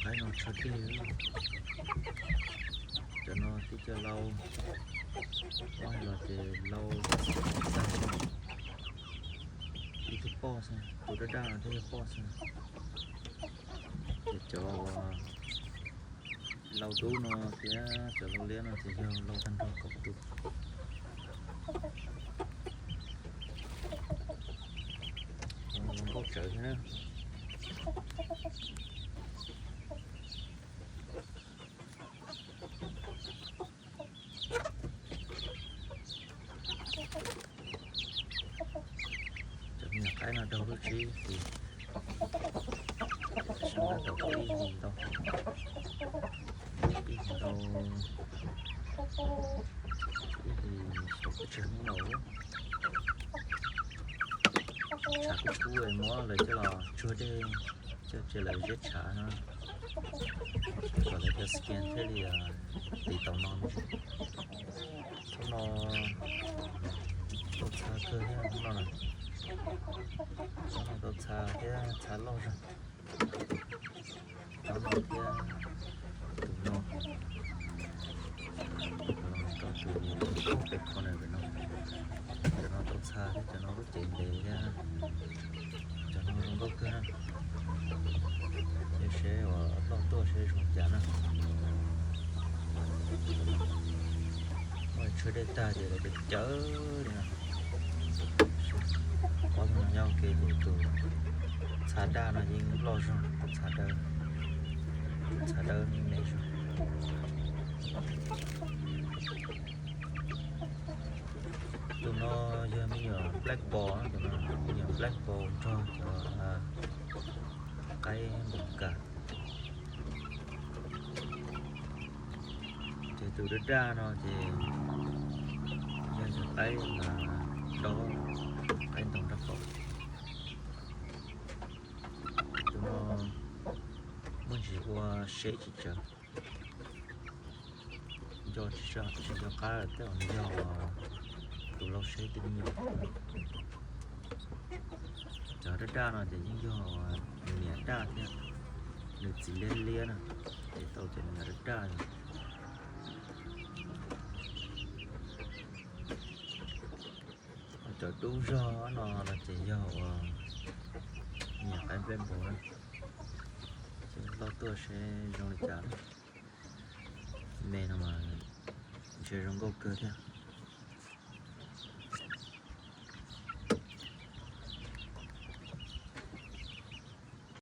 Qaib no tsho dej. Cov no tib co lau, ua hais los ces lau tag, ib tug poj xwb, tus daj daj no thiaj yog poj xwb. Ces cov lau dub no thiab cov lau liab no ces yog lau tag nrho kaum tus. Zoo nkauj tsawv thiab na. Cov me nyuam qaib no daug lub tshib ces sab tab tom ib hlis ntau, ib hlis ntau, ib hlis xyoo tsawg hnub no. Tshav kub kub muab lawv coj los tsuag dej, coj cia lawv ziab tshav no, kom lawv cov skin thiaj li tiv tau no me ntsis. Thaum no tau txha kawg thiab no na. Thaum no tau txha thiab txha loj zog. Thaum no thiab tus no, tus peb phaum no pem no, cov no tau txha thiab cov no lub cev ntev thiab. Cov no zoo nkauj kawg na. Ces seb uas loj tuaj seb zoo cas na. Muab tshuab dej tag ces lawv cawv cawv li no. Ob tug no nyob ua ke, tus txha daj no yeej loj zog, tus txha dawb, tus txha dawb yeej me zog. Tus no yog me nyuam black ball, tus no me nyuam black ball nrog cov qaib npus kas. Ces tus daj daj no ces yog cov qaib mas dob qaib ntoo rau qaum. Tus no muaj ntsis ua seb tsis tsawg, nco tsis nco qab lawm tej zaum nws yog tus lau seb twb me nyuam. Cov daj daj no ces yeej yog nws niam daj thiab, nws txiv liab liab na, ces tau cov niam daj daj. Cov dub zog no no ces yog uas niam qaib nplej npus na. Ces loj tuaj seb zoo li cas na. Me no mas ntshe zoo nkauj kawg thiab.